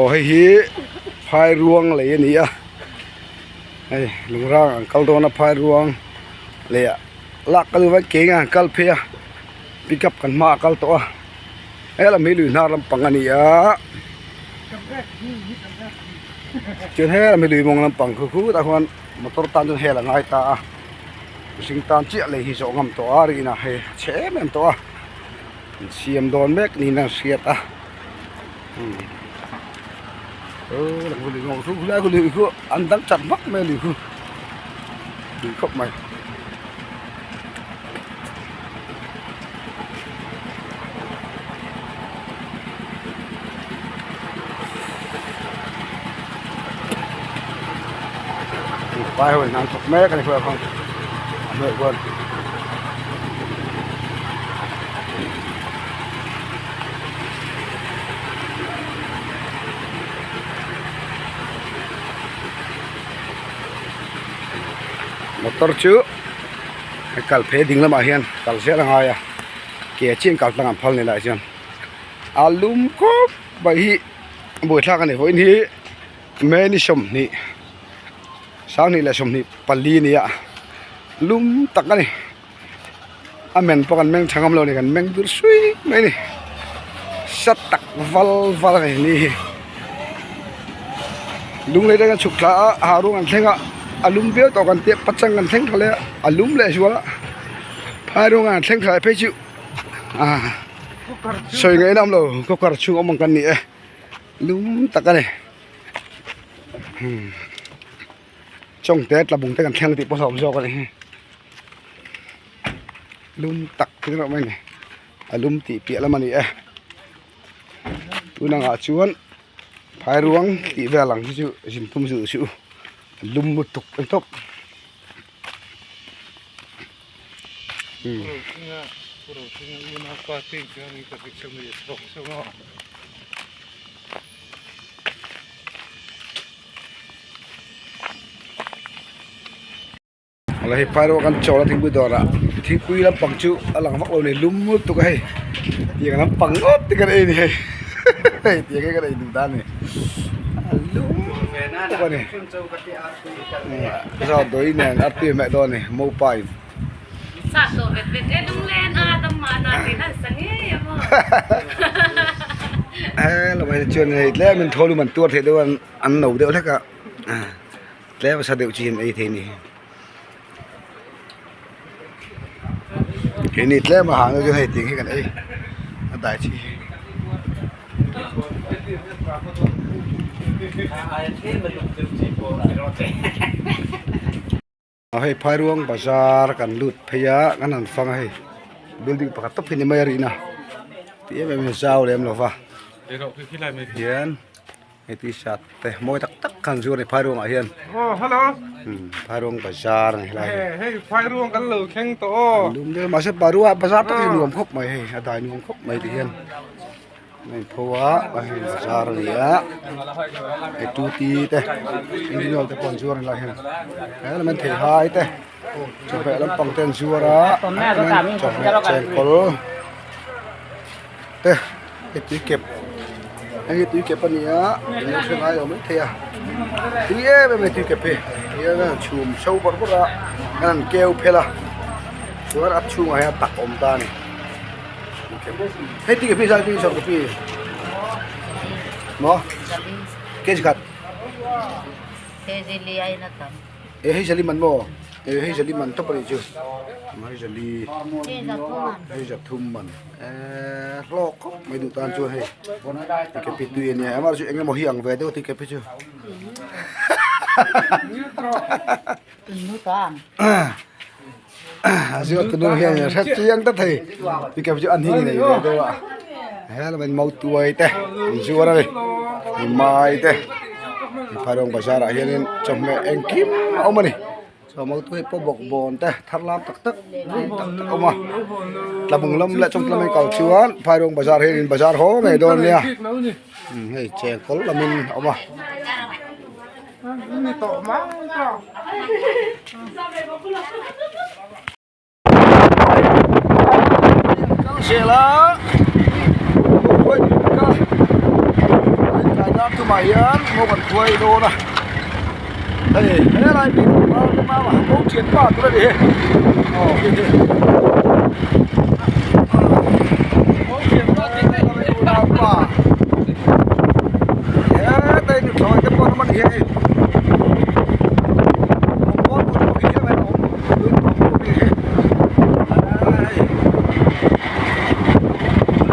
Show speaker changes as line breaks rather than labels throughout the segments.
Aw hei hi phai ruang lei a ni a hei lungrang an kal dawn a phai ruang lei ah lak ka duh vek ke in a han kal phei a pickup kan hmaah a kal tawh a helam hi lui hnar lampang a ni a chuan helam hi lui mawng lampang khu khutah khuan motor tan chuan hel a ngai ta a mihring tan chiah lei hi zawh ngam tawh a rinah hei a chhe em em tawh a an siam dawn mek niin a hriat a. An dang chat vak mai a ni khu tui khawp mai. Vai ho in an thawk mek a ni khuan. Motor chu a kal phei ding lamah hian kal zel a ngai a ke chiah in kal tlang an phal ni lai chuan a lum khawp mai hi buaithlak a ni vawiin hi May ni 20 2024 a ni a lum tak a ni. A men pawh kan meng tha ngam lo a ni kan meng dur sui mai a ni sat tak val val a ni ni hi lung lei atanga chhuk thla a ha ruang an thleng a a lum viau tawh kan tih pachang kan thleng tha leh a a lum leh zual a phai ruang an thleng tha leh phei chu ah sawi ngaihna awm lo cooker chhung awm ang kan ni e lum tak a ni chawngte tlabung te kan thleng tih pawh hlauhawm zawk a ni hi. Lum tak hi rawh mai a ni a lum tih piah lam a ni e tun angah chuan phai ruang tih vel ang hi chu zin tum zut suh u a lum lutuk a ni tawp. Awle hei phai ruang kan chawl a thingpui dawrah thingpui lampang chu a lang vak lo a ni lum lutuk a hei tiang lampang ngawt te kan ei a ni hei hei tiang hi kan ei duh ta a ni a lum lutuk a ni dawi nen artui a hmeh dawn a ni mopa in. Hello hei chuan hei tlem in thawl um an tuar theih deuh a an no deuh hlek a tlem a sa deuh chi an ei thei a ni keini tlem a hang deuh chuan hei tiang hi kan ei a dai chi hi. Hei phairuang bazar kan lut phei a kan han fang a hei building pakhat tawp hi ni mai a rihna ti em em in zau lem lo va hian hei t-shirt te mawi tak tak kha an zuar a ni phairuangah hian phairuang bazar a ni helai hi lum deuh mahse bazar tak hi nuam khawp mai hei a dai nuam khawp mai ti hian. A inpho a a hei bazar a ni a hei tuti te engine oil te pawh an zuar a ni lai hian helai hian theihai te chawhmeh lampang te an zuar a chawhmeh chengkawl te hei tui kep hei hi tui kep a ni a eng hre ngai lo maithei a tui em em a ni tui kep hi tihian a chhum so bawrh bawrh a an han keu phel a chuan a chhungah hian a tak a awm ta a ni. Hei ti ka pi zai pi zawk ka pi maw kg khat
kg li ai na tam
e hei zali man maw e hei zali man tawp ani chu hei zali hei za thum man e hlawk khawp mai duh tan chuan hei ti ka pi tui ania amah chu engemaw hi ang ve deuh ti ka pi chu A zir tu nu hian a hre chiang ta thei ti ke chu an hi nei ve deuh a helmet in mautuai te an zuar a ni mai te phairawng bazar ah hianin chawhmeh engkim a awm a ni chuan mautuai pawh bawkbawn te thar lam tak tak tak tak a awm a tlabung lam leh chawngte lam a kal chuan phairawng bazar hianin bazar haw ngei dawn a nia hei chengkawl lamin a awm a. Sela. thumah hian mo kan hruai dawn a hei helai bik mo thian pa tur a ni hi aw khi khi mo thian pa unaupa hetlai nuthlawi te pawh an awm a ni hei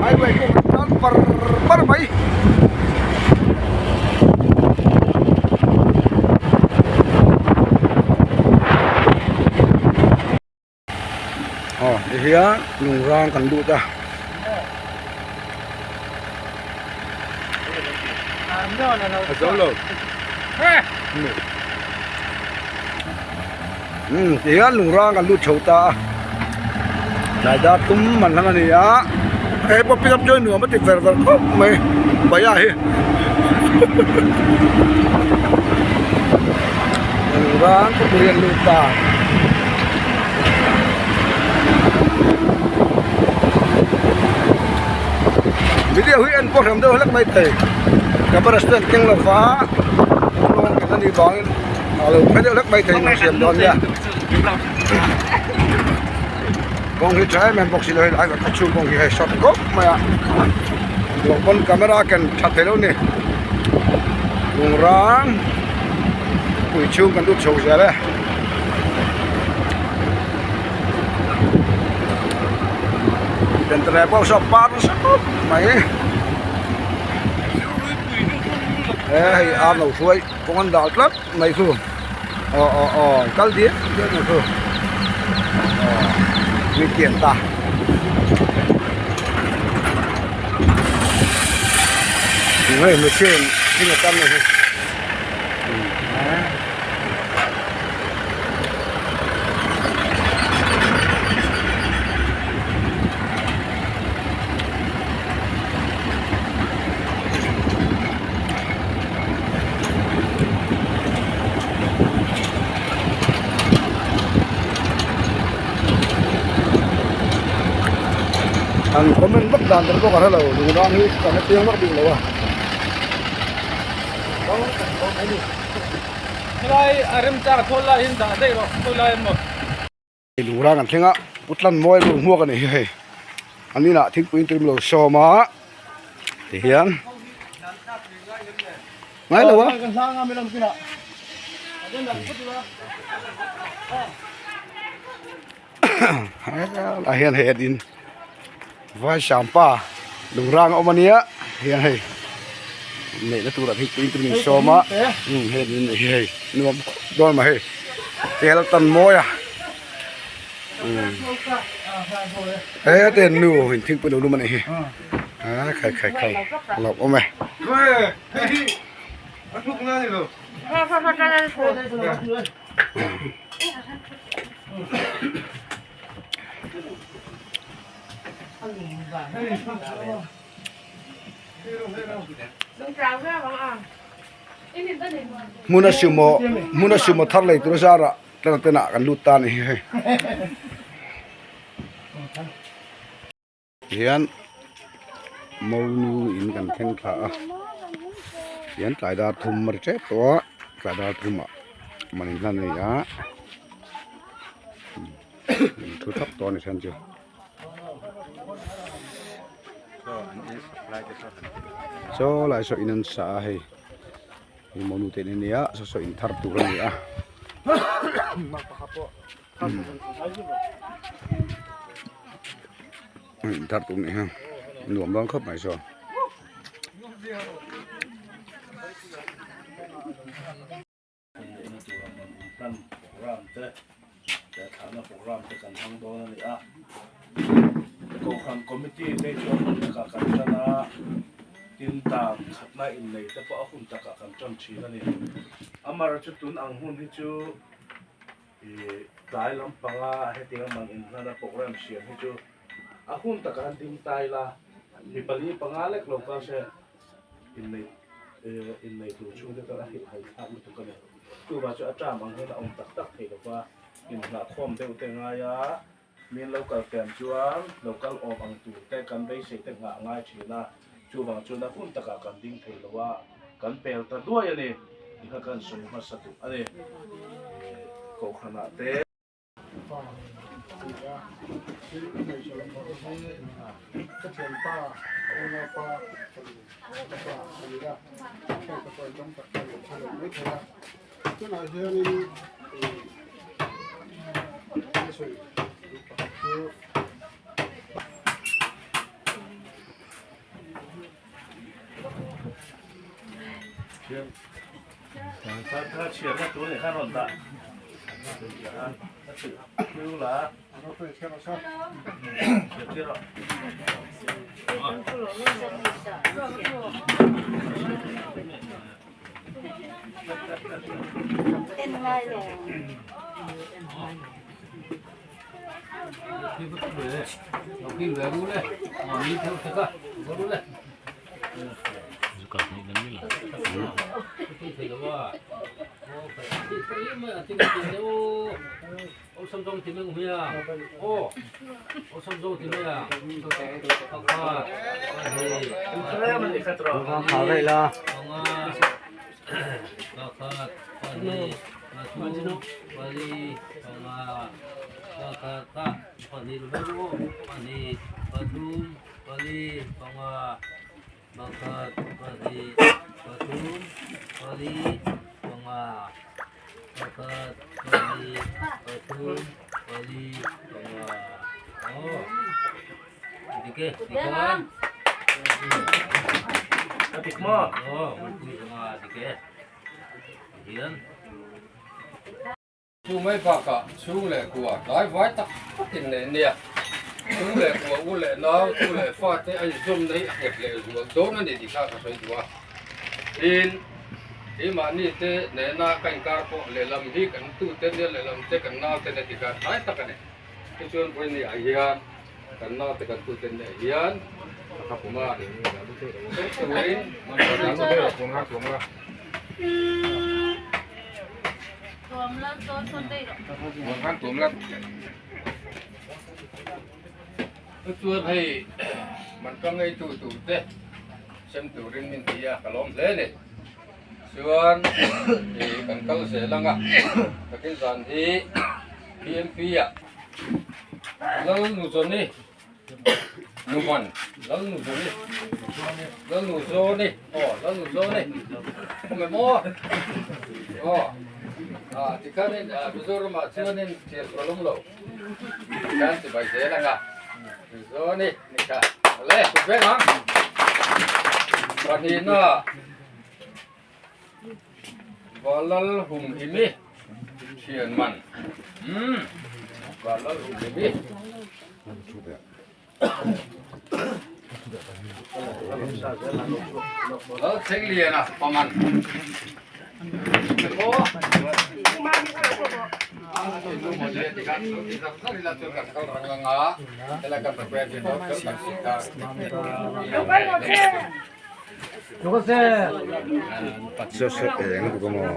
Highway pawh kan tan par par mai. Aw tihian lung rang kan lut a. Umm tihian lung rang kan lut chho ta a tlai dar tum man hlang a ni a hei pawh pick up chu nuam a ti ver ver khawp mai baya hi lung rang khawpui an lut ta. Video hi en pawh hram deuh hlek mai thei camera stand keng lo va lawng kan anih vangin a lo phei deuh hlek mai thei in siam dawn nia kawng hi tha em em bawk si lo hei lai ka chhung kawng hi hei short khawp mai a duh pawn camera ken tha thei lo ni lung rang pui chhung kan lut chho zel e. Pentre pawh saw par nasa khawp mai he hei ar lo hruai kawng an dal tlat mai khu aw aw aw kal diak diak mai khu aw mi kian ta hei machine thing a tam mai. An comment vak dan te pawh ka hre lo lung rang hi ka hre chiang vak bik lo a. Lung rang an thleng a putlan mawi ru hmuak a ni hi hei an inah thingpui in turim lo sawm a tihian ngai lo a. Ah hian hei an in vai sampa lung rang a awm ania hian hei neihna turah thingpui te min sawm a umm hei an in hi hei nuam khawp dawn mai hei tel tan mawi a umm hete nu in thingpui lo lum a nih hi a khai khai khai a lawm awm e. Hmuna sumo hmuna sumo thar lei tur zarah tlang ten ah kan lut ta a ni hi hei. Hian monu in kan thleng thla a hian tlai dar thum a ri tep tawh a tlai dar thum ah man in hlan a ni a in thu thap tawh a ni then chu. Saw lai saw in an sa a hei monu te in a nia saw saw in thar tur a ni a. Thar tur nih hi nuam dawn khawp mai saw.
Kohhran committee te chu a hun takah kan tan a, tin dan khatna innei te pawh a hun takah kan tan thin a ni. Amaherawhchu tun ang hun hi chu. Ih tlai lampanga hetiang a man inhlan a program siam hi chu a hun takah an ding ta ila mi pali panga lek lo kal se innei eh innei tur chhungte chuan a hrilh hai thlak lutuk a ni. Chuvang chu a term ang hian a awm tak tak thei lova inhnahkhawm deuh te ngai a, mi an lo kal tlem chuan lo kal awm ang tur te kan beisei te nghah a ngai thin a, chuvang chuan a hun takah kan ding thei lo a. Kan pel ta duai a ni tih kha kan sawi hmasa duh a ni. Kohhranah te.
Pa a ni a, thil a ngaihsa lam pawh hi ka thianpa, ka unaupa, fanu ka pa a ni a, hei ka pawh tam tak khan an hre lo mai thei a, tunah hianin ih ka sawi duh pakhat chu.
Chu mai bakah chhung leh kua tlai vai tak takin leh nia, chhung leh kua u leh nau, tu leh fate a inzawmna hi a nghet leh zual dawn a ni tih kha ka sawi duh a. Tin, keimahni te nena ka inkar pawh lehlam hi kan tute nia lehlam te kan naute nia tih kha tlai tak a ni. Tichuan vawiin ah hian kan naute kan tute nia hian a kha pum a, turin Chuan hei man ka ngeitu tur te sem turin min ti a ka lawm hle a ni. Chuan kan kal zel ang a, takin zan hi PMP ah Lal Nuzawni Numan Lal Nuzawni Lal Nuzawni aw Lal Nuzawni awm em aw aw ah tikhanin Mizoramah chuanin thian sual awm lo tikhan chibai zel ang a Nuzawni nikha awle kut veng ang pahnihna Valal humhimi thian man umm Valal humhimi Lal Thengliana paman
Joseph eng bawk amaw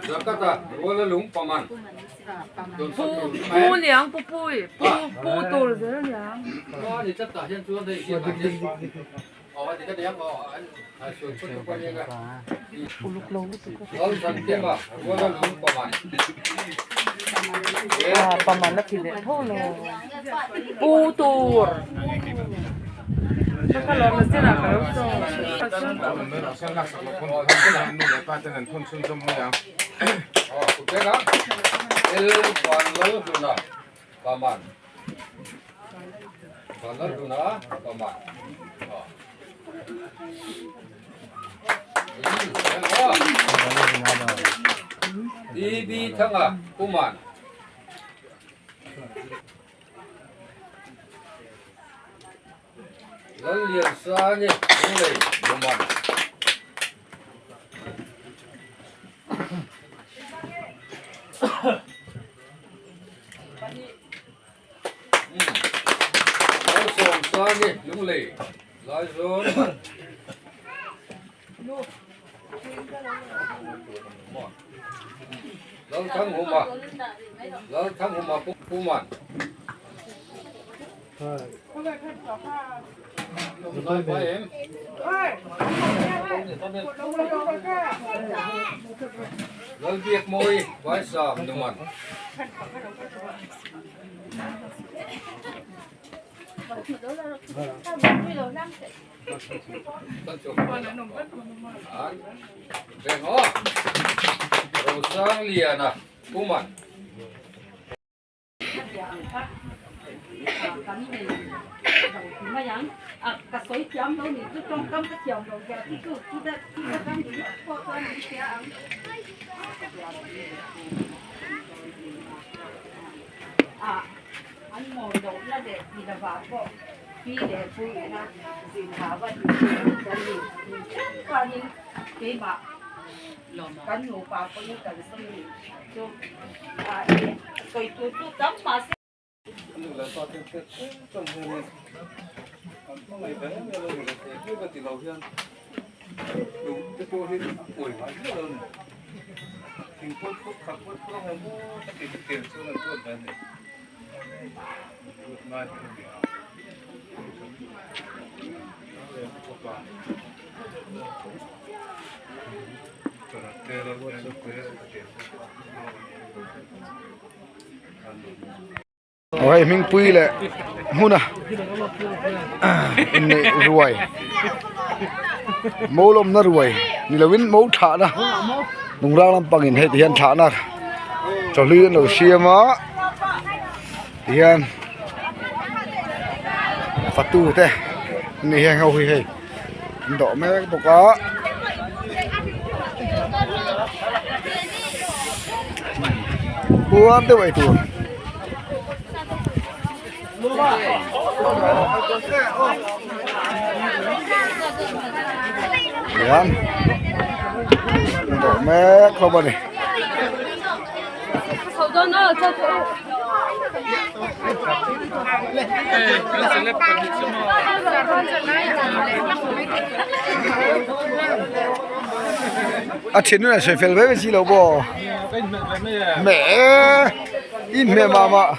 flag a tam
Pu niang pu pui pu pu tur zel niang. Uluk lo lutuk a. Paman a ti leh tho lo. Pu tur.
Lalliansangi Lunglei Luman. Lalsawmsangi Lunglei Laizawn Man. Lalthanghuma Lalthanghuma Puman. Lalbiakmawi Vaisam Numan. Rosangliana Puman.
Aw hei hmingpui leh hmuna inneih ruai mo lawmna ruai ni lovin mo thahna lungrang lampangin hei ti hian thahna chawhlui an lo siam a tihian fatu te an ni heng ho hi hei an dawh mek bawk a. Puar deuh ei tur. Hian an dawh mek hlawm a ni. A thinlung a sawi fel ve ve si lo maw meh in hmeh mah mah.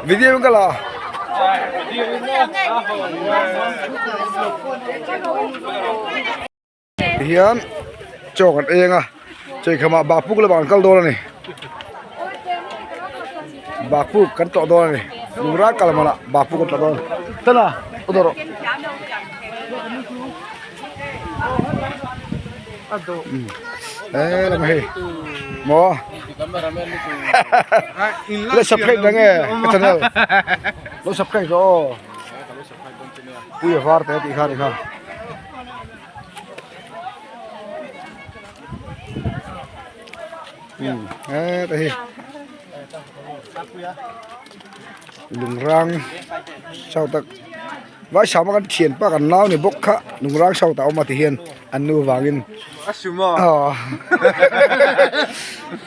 Video in ka la. Tihian chaw kan eng a chawikhamah bakpuk lamah kan kal dawn a ni bakpuk kan tlawh dawn a ni lungrang kal manah bakpuk kan tlawh dawn tana aw dawh rawh he lam hei maw lo subscribe dang e ka channel lo subscribe rawh aw puia var te tih kha ni kha. Heta hi lungrang chau tak vai sama kan thian pa kan nau ni bawk kha lungrang chau tak a awm a ti hian an nu vangin aw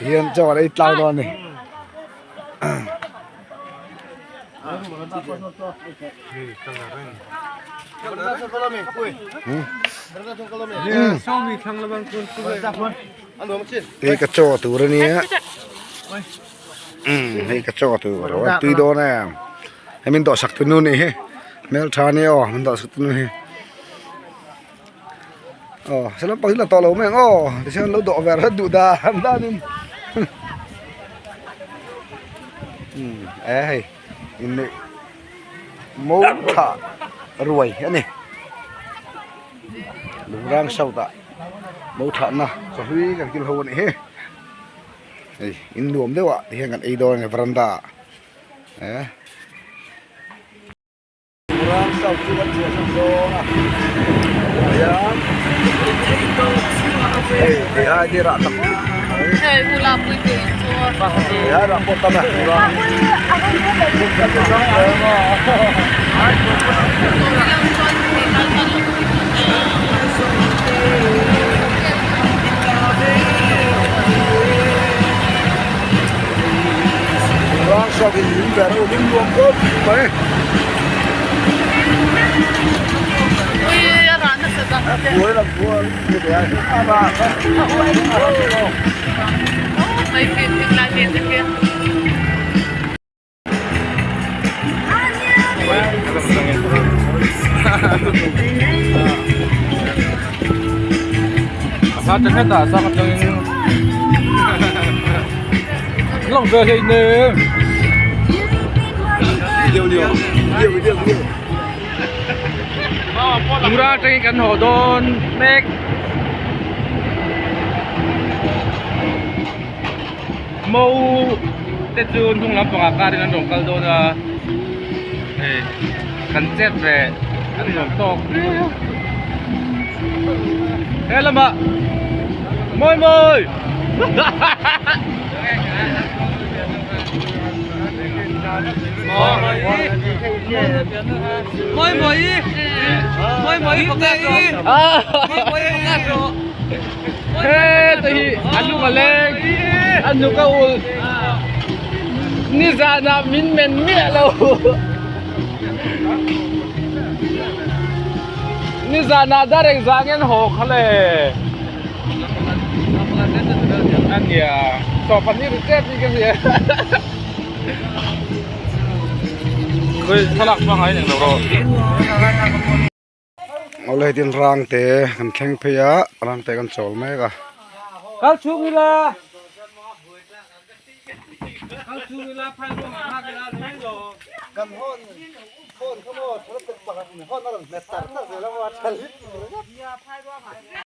hian chaw an ei tlang dawn a ni. Hei ka chaw tur a nia hei ka chaw tur a tui dawn em hei min dawhsak tu nu nih hi hmeltha ania aw min dawhsak tu nu hi aw salam pang hi la tawh lo mai ang aw tichuan lo dawh ve rat duh dan danin. Umm e hei inneih mo thah ruai a ni Lungrang south ah mo thahna chawhlui kan kil ho a nih hi hei in nuam deuh ah tihian kan ei dawn a ni veranda ah e. Rang south chu kan chhuah san dawn a hian hei ti hai hi rah tak
hei ula pui te in chu
ti hai rah pawh tam e rang rang south in min ber a min nuam khawp mai.
Mura atangin kan haw dawn mek. Mo te chu hnung lampangah car in an rawn kal dawn a hei kan chet ve an nuam tawk viau he lamah mawi mawi He te hi a lung a leng a hnuk a ulh nizanah min men miah lo nizanah dar engzah nge an haw kha le a nia chaw pahnih ri tep in ka hria khawi thlalak pangngai eng lo rawh.
Awle hetin rang te kan thleng phei a rang te kan chawl mek a.
Kal chhung ila kal chhung ila phai ruang ah nghak ila ni lo.
Kan hawn phone kha maw thla tek pakhat in hawn a rawn hmet tar tar zel a maw a tha lit ringawt.